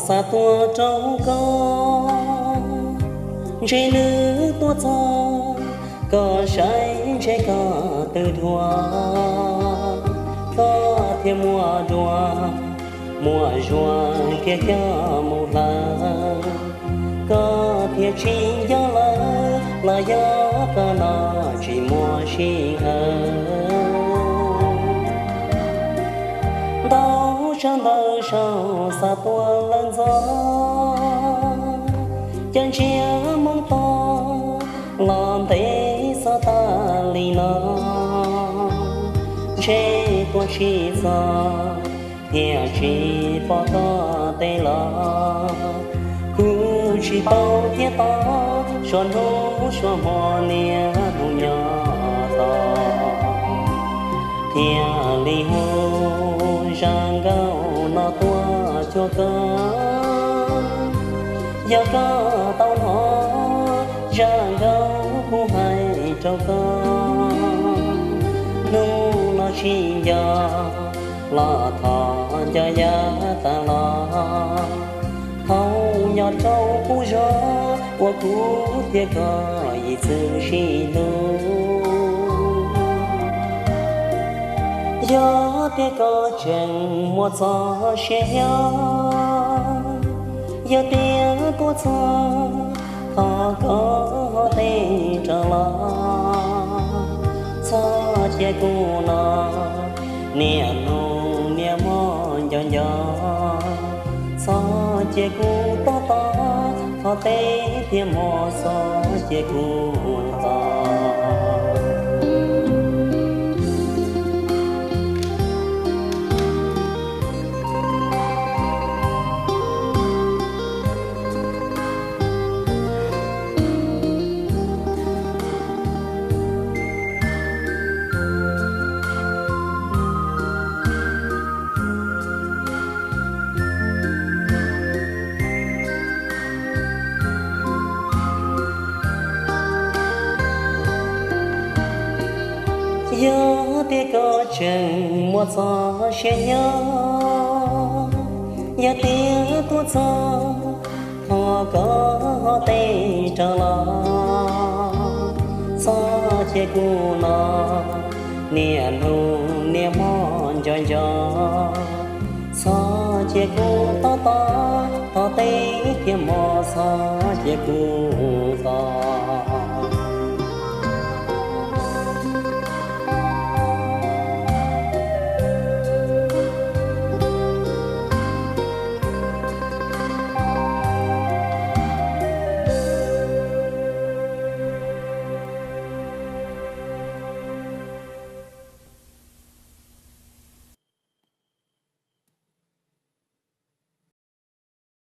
Xa tuaj rau koj, ntshe nws tuaj txog, koj saib ntshe koj twb dhuav, koj thiaj muaj dua, muaj zuag kiag coj mus hlawv, koj thiaj tsis nco lawm, los yog koj no tsis muaj sij hawm. Ntau tsav ntau saum xa tuaj lawm ntxov, cas ntsia moo tog los ntev txog tas li no, ntshe tuaj tsis txog, thiaj tsis pom koj tej los. Kuv tsis paub thiab tau, suav hnub suav hmo niaj hnub nyob tos, thiaj li hu zaj nkauj no tuaj cuag koj. Yog koj tau hnov zaj nkauj kuv hais rau koj, hnub no tsis nco los thov nco yav tas los, thaum nyob rau kuv zos uas kuv thiab koj ib txwm sib hlub. Yog tias koj tseem muaj txoj sia nyob, yog tias tuaj txog, thov koj ho teb rov los, txhob cia kuv no niaj hnub niaj hmo nco nco, txhob cia kuv tob tob, thov teb thiab mog, txhob cia kuv tos. Yog tias koj tseem muaj txoj sia nyob, yog tias tuaj txog, thov koj ho teb rov los, txhob cia kuv no niaj hnub niaj hmo nco nco, txhob cia kuv tob tob, thov teb thiab mog, txhob cia kuv tos.